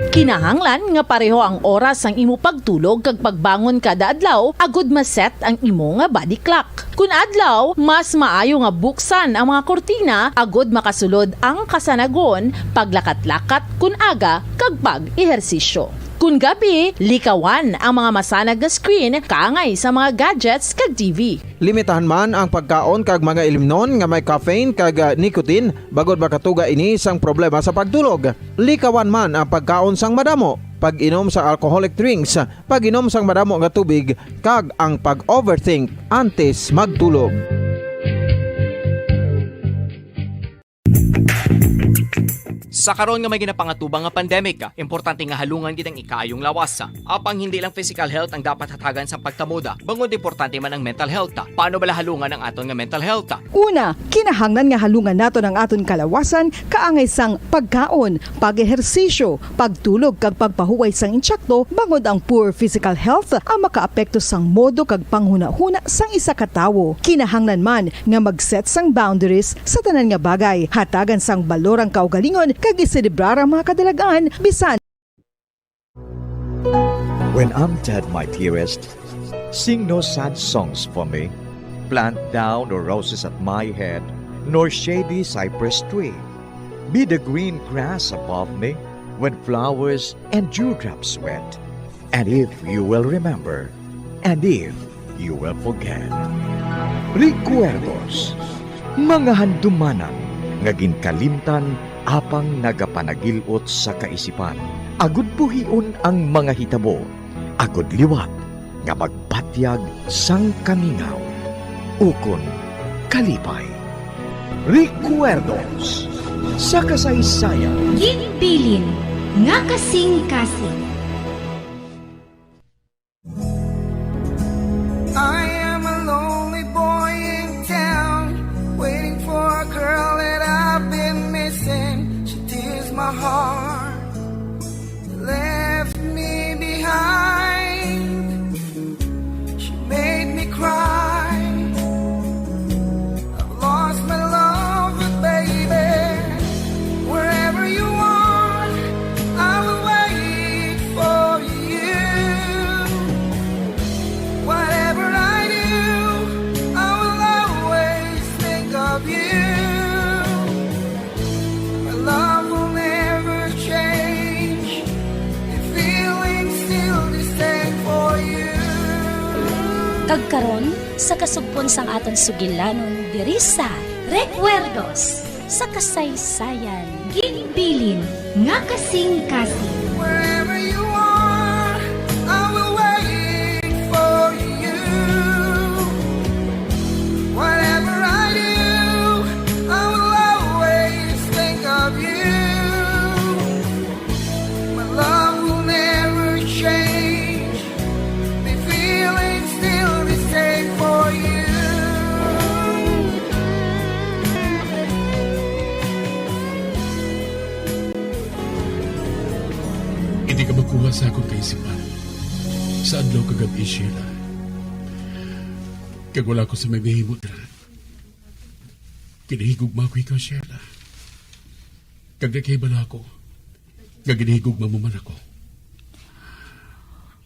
Kinahanglan nga pareho ang oras sang imo pagtulog kag pagbangon kada adlaw agud ma-set ang imo nga body clock. Kun adlaw, mas maayo nga buksan ang mga kurtina agud makasulod ang kasanagon, paglakat-lakat kun aga, kag pag-ehersisyo. Kun gabi, likawan ang mga masanag nga screen kaangay sa mga gadgets kag T V. Limitahan man ang pagkaon kag mga ilimnon nga may caffeine kag, ah, nicotine, bangod makatuga ini sang problema sa pagtulog. Likawan man ang pagkaon sang madamo, pag-inom sang alcoholic drinks, pag-inom sang madamo nga tubig, kag ang pag-overthink antes magtulog. Sa karon nga may ginapangatubang nga pandemic, importante nga halungan gid ang ikaayong lawas. Apang hindi lang physical health ang dapat hatagan sang pagtamod, bangod importante man ang mental health. Paano bala halungan ang aton nga mental health? Una, kinahanglan nga halungan naton ang aton kalawasan kaangay sang pagkaon, pag-ehersisyo, pagtulog kag pagpahuway sang insakto, bangod ang poor physical health ang makaapekto sang modo kag panghunahuna sang isa ka tawo. Kinahanglan man nga mag-set sang boundaries sa tanan nga bagay, hatagan sang balor ang kaugalingon kag iselebrar ang mga kadalag-an bisan When I'm dead, my dearest, sing no sad songs for me. Plant thou no roses at my head, nor shady cypress tree. Be the green grass above me when flowers and dewdrops wet. And if you will remember, and if you will forget. Recuerdos, mga handumanan nga ginkalimtan apang nagapanagil-ot sa kaisipan, agud buhion ang mga hitabo, agud liwat nga magpatyag sang kamingaw ukon kalipay. Recuerdos sa kasaysayan. Ginbilin nga kasing-kasing. I am a lonely boy in town, waiting for a girl that I've been missing. She tears my heart, left me behind. She made me cry. I've lost my love, but baby, wherever you are, I will wait for you. Whatever I do, I will always think of you. My love will never change. The feeling still the same for you. Kag karon, sa kasugpon sang aton sugilanon diri sa Recuerdos sa Kasaysayan, ginbilin nga kasing-kasing. Wherever you are, I will wait for you. Whatever I do, I will always think of you. My love will never change. The feeling's still the same for you. Hindi ka magkuha sa akong kaisipan sa adlaw kag gab-i, Sheila. Kag wala ko sa may mahimo dira. Ginahigugma ko ikaw, Sheila. Kag nakahibalo ako nga ginahigugma mo man ako.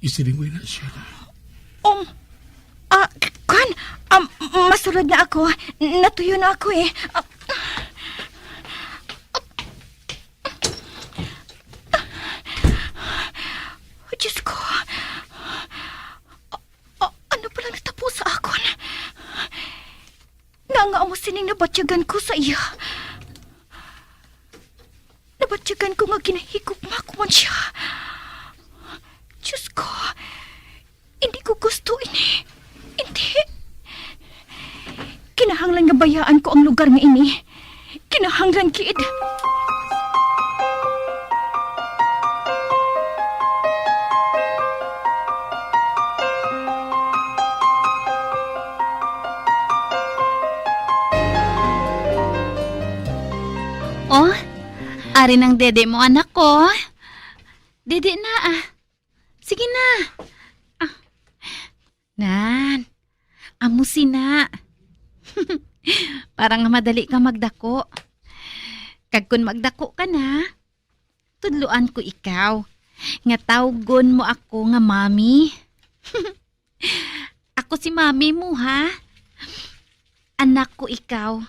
Isiling mo ina, Sheila. Um, ah, kwan, um, masulod na ako. Natuyo na ako eh. Ah, Diyos ko. Ah, ano pala natabo sa akon? Nga nga amo sining nabatyagan ko sa iya. Nabatyagan ko nga ginahigugma ko man siya. Diyos ko, hindi ko gusto ini. Hindi. Kinahanglan nga bayaan ko ang lugar nga ini. Kinahanglan gid. Oh, ari nang dede mo, anak ko. Dede na, ah. Sige na. Ah. Nan, amo sina. Para nga madali ka magdako. Kag kon magdako ka na, tudloan ko ikaw nga tawgon mo ako nga mami. Ako si mami mo, ha? Anak ko ikaw.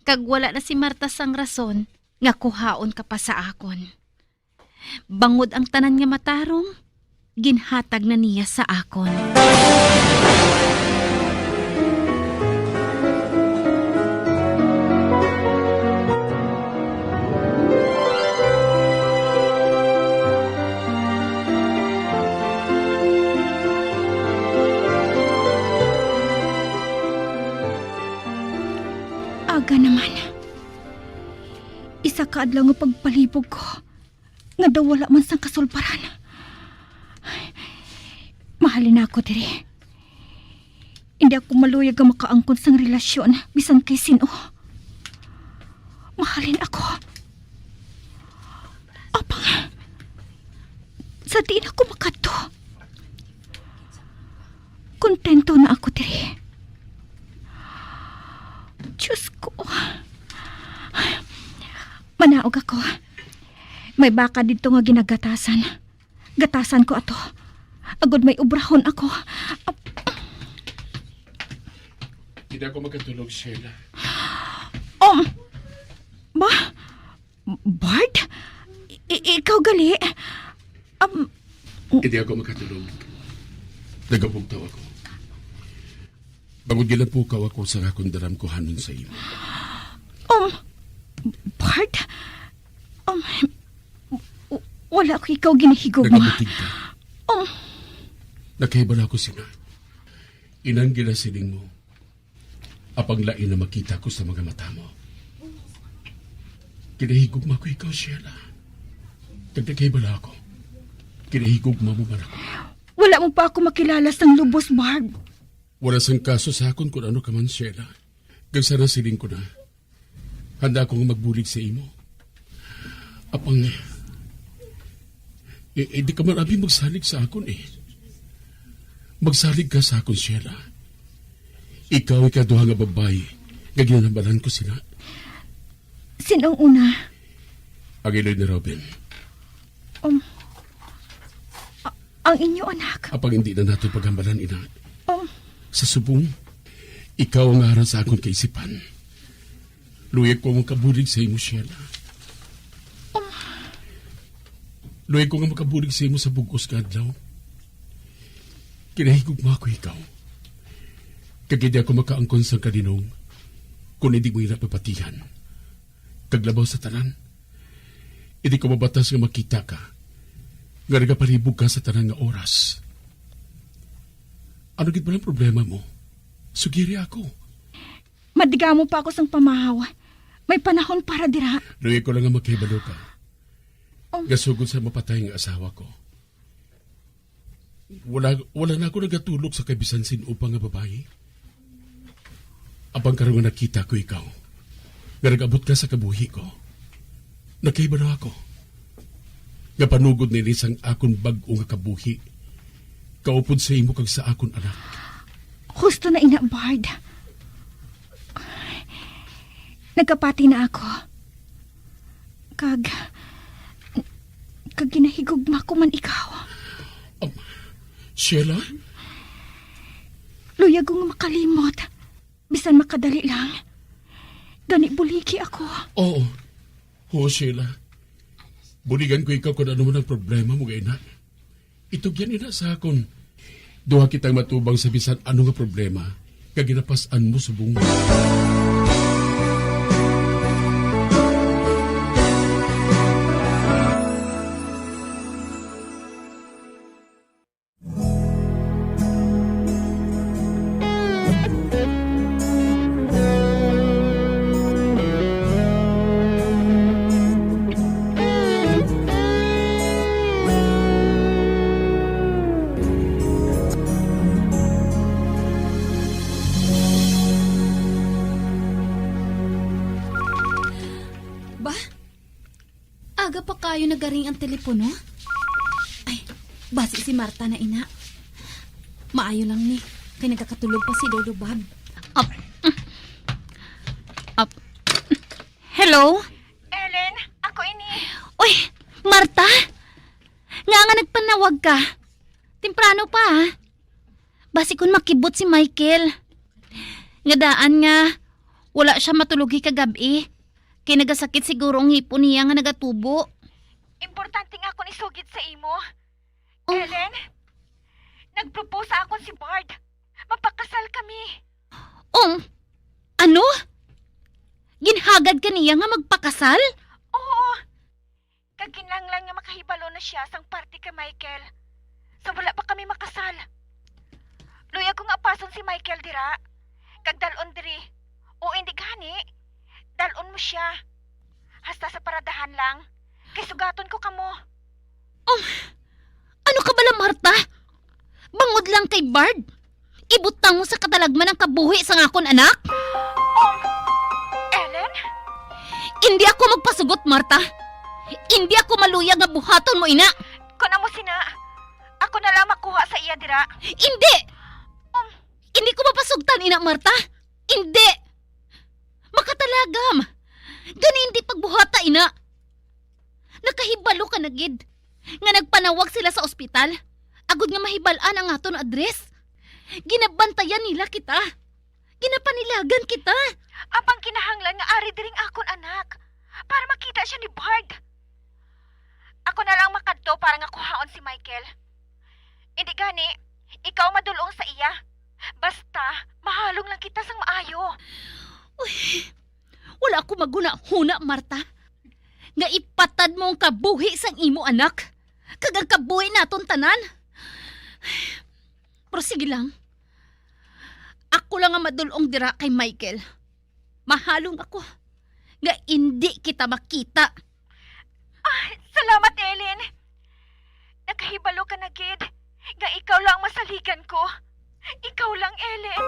Kag wala na si Marta sang rason nga kuhaon ka pa sa akon. Bangod ang tanan nga matarong ginhatag na niya sa akon. Aga naman. Isa ka adlaw nga pagpalibog ko nga daw wala man sang kasulbaran. Mahalin na ako diri. Hindi ako maluyag nga makaangkon sang relasyon bisan kay sin-o. Mahalin ako. Apang sa diin ako makadto, kontento na ako diri. Diyos ko. Manaog ako. May baka didto nga ginagatasan. Gatasan ko ato. Agod may obrahon ako. Ap- Hindi ako makatulog, Sheila. Um, ba? Bart? I- ikaw gali? Um, Hindi ako makatulog. Nagabugtaw ako. Bangod ginapukaw ako sa akon daramkuhanon sa imo. Um, Bart, um, w-, wala ko ikaw ginahigugma. Nagabutig ka. Um. Nakahibalo ako sina. Inang ginasiling mo, apang lain na makita ko sa mga mata mo. Ginahigugma ko ikaw, Sheila. Kag nakahibalo ako, ginahigugma mo man ako. Wala mo pa ako makilala sang lubos, Bart. Wala sang kaso sa akon kun ano ka man, Sheila. Kag sa nasiling ko na, handa ako nga magbulig sa imo. Apang, eh, eh, di ka man abi magsalig sa akon, eh. Magsalig ka sa akon, Sheila. Ikaw ikaduha nga babayi nga ginahambal-an ko sina. Sin-o ang una? Ang iloy ni Robin. Um, a-, ang inyo anak. Apang hindi na nato paghambalan, ina. Um. Sa subong, ikaw ang ara sa akon kaisipan. Luyag ko nga makabulig sa imo, Sheila. Um. Luyag ko nga makabulig sa imo sa bug-os nga adlaw. Ginahigugma ko ikaw. Kag hindi ako makaangkon sang kalinong kung hindi mo ina pabatihan. Kag labaw sa tanan, hindi ko mabatas nga makita ka nga nagapalibog ka sa tanan nga oras. Ano gid bala ang problema mo? Sugiri ako. Madamo pa ako sang pamahaw. May panahon para dira. Luyag ko lang nga makahibalo ka. Um. Nga sugod sa mapatay nga asawa ko, wala, wala na ako nagatulog sa kay bisan sin-o pa nga babayi. Apang karon nga nakita ko ikaw, nga nag-abot ka sa kabuhi ko, nakahibalo ako nga panugod na ini sang akon bag-o nga kabuhi, kaupod sa imo kag sa akon anak. Husto na ina, Bard. Nagapati na ako. Kag, kag ginahigugma ko man ikaw. Um, Sheila? Luyag ko nga makalimot. Bisan makadali lang. Gani, buligi ako. Oo. Oo, Sheila. Buligan ko ikaw kung ano man ang problema mo, nga ina. Itugyan ina sa akon. Duha kitang matubang sa bisan ano nga problema, nga ginapas-an mo subong. Ba? Aga pa kayo nagaring ang telepono? Ay, basi si Marta na ina. Maayo lang ni, kay nagakatulog pa si Lolo Bob. Up. Up. Hello? Ellen, ako ini. Uy, Marta? Nga nga nagpanawag ka? Temprano pa, ah. Basi kun makibot si Michael. Nga daan nga, wala siya matulogi kagab-i. Kay nagasakit siguro ang ngipon niya nga nagatubo. Importante nga akon isugid sa imo. Oh. Ellen, nagpropose sa akon si Bard. Magpakasal kami. Um, ano? Ginhagad ka niya nga magpakasal? Oo. Kag kinahanglan nga makahibalo na siya sang parte kay Michael. Sa wala pa kami makasal. Luyag ko nga apason si Michael dira. Kag dal-on diri. O indi gani, dal-on mo siya. Hasta sa paradahan lang. Kay sugaton ko kamo. Um, ano ka bala, Marta? Bangod lang kay Bard, ibutang mo sa katalagman ang kabuhi sang akon anak? Um, Ellen? Indi ako magpasugot, Marta. Indi ako maluyag nga buhaton mo ina. Kon amo sina, ako na lang makuha sa iya dira. Indi! Um, indi ko mapasugtan ina, Marta. Indi! Makatalagam! Gani indi pagbuhata ina. Nakahibalo ka na gid nga nagpanawag sila sa ospital agod nga mahibal-an ang aton address. Ginabantayan nila kita. Ginapanilagan kita. Apang kinahanglan nga ari diri ang akon anak para makita siya ni Bard. Ako na lang makadto para nga kuhaon si Michael. Indi gani, ikaw madul-ong sa iya. Basta, mahalong lang kita sang maayo. Uy, wala ako maghunahuna, Marta, nga ipatad mo ang kabuhi sang imo anak kag ang kabuhi naton tanan. Pero sige lang. Ako lang ang madul-ong dira kay Michael. Mahalong ako nga indi kita makita. Ah, salamat, Ellen. Nakahibalo ka na gid nga ikaw lang ang masaligan ko. Ikaw lang, Ellen.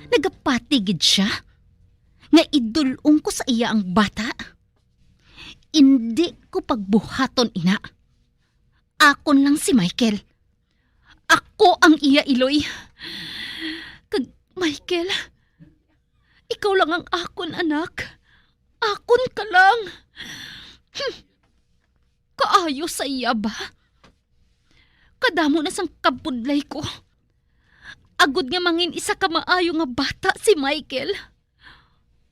Nagapati gid siya nga idul-ong ko sa iya ang bata. Indi ko pagbuhaton ina. Akon lang si Michael. Ako ang iya iloy. Kag, Michael, ikaw lang ang akon anak. Akon ka lang. Hmm. Kaayo sa iya ba? Kadamo na sang kabudlay ko. Agod nga mangin isa ka maayo nga bata si Michael.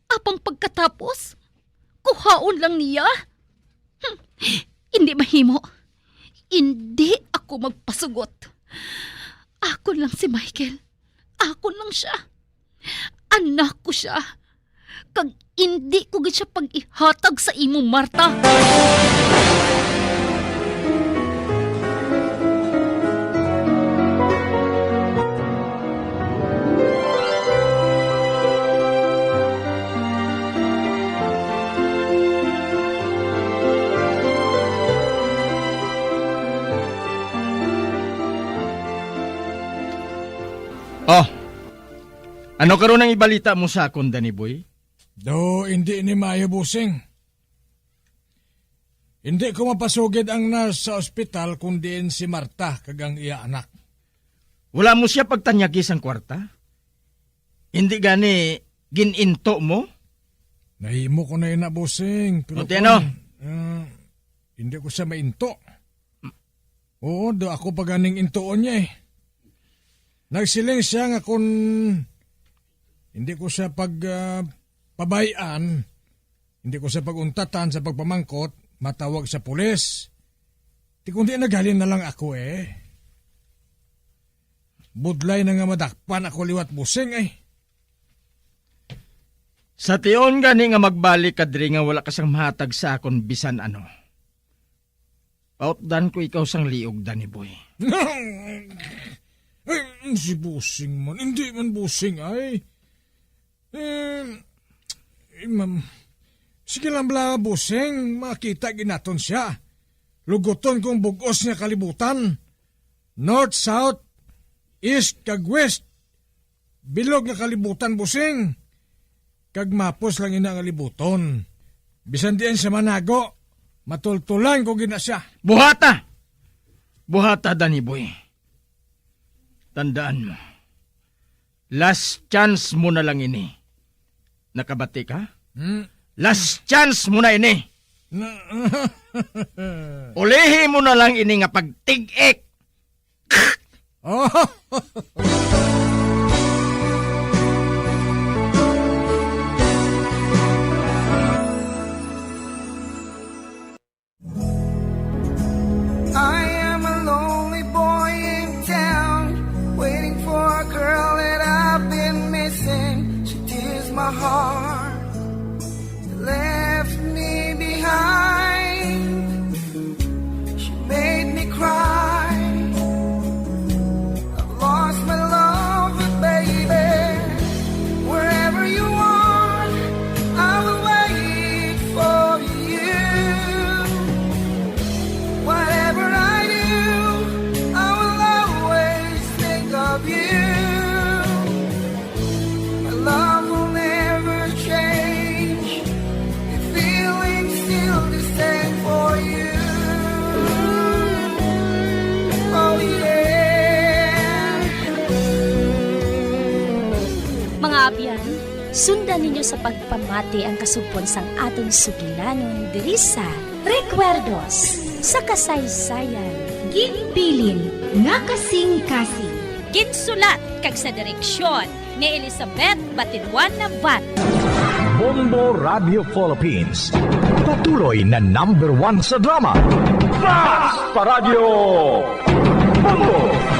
Apang pagkatapos, kuhaon lang niya. Hmm, hindi mahimo. Hindi ako magpasugot. Akon lang si Michael. Akon lang siya. Anak ko siya. Kag hindi ko gid siya pag-ihatag sa imo, Marta. Oh, ano karon ang ibalita mo sa akon, Danny Boy? Do, hindi ni maayo, bossing. Hindi ko mapasugid ang nurse sa ospital kun diin si Marta kag ang iya anak. Wala mo siya pagtanyagi sang kwarta? Hindi gani gin-into mo? Nahimo ko na ina, bossing, pero O, ti ano? kun, ah, hindi ko siya mainto. Oo, do ako pa ganing intuon niya eh. Nagsiling siya nga kun hindi ko siya pag, ah, pabay-an, hindi ko siya pag-untatan sa pagpamangkot, matawag sa pulis. Ti kundi naghalin na lang ako eh. Budlay na nga madakpan ako liwat, bossing eh. Sa tion gani nga magbalik ka diri nga wala ka sang mahatag sa akon bisan ano. Pautdan ko ikaw sang liog, Danny Boy. Ay, si bossing man. Hindi man bossing, ay. Eh, eh, ma'am. Sige lang bala, bossing. Makita ginaton siya. Luguton kong bugos nga kalibutan. North, south, east, kag west. Bilog nga kalibutan, bossing. Kag mapos lang ina nga libuton. Bisan diin siya manago, matultulan ko gid na siya. Buhata! Buhata, Danny Boy. Tandaan mo, last chance mo na lang ini. Nakabati ka? Hmm? Last chance mo na ini. Na- Ulihi mo na lang ini nga pagtig-ik. Oh. I am a lonely boy in town, waiting for a girl that I've been missing. She tears my heart, left me behind. She made me cry. I've lost my love, but baby, wherever you are, I will wait for you. Whatever I do, I will always think of you. My love will never change. The feeling's still the same for you. Oh, yeah. Mga abyan, sundan ninyo sa pagpamati ang kasugpon sang aton sugilanon diri sa Recuerdos sa Kasaysayan. Ginbilin Nga kasing-kasing. Ginsulat kag sa direksyon ni Elizabeth Batiluan Navarro. Bombo Radio Philippines. Patuloy na number one sa drama. Fast Paradyo! Bombo!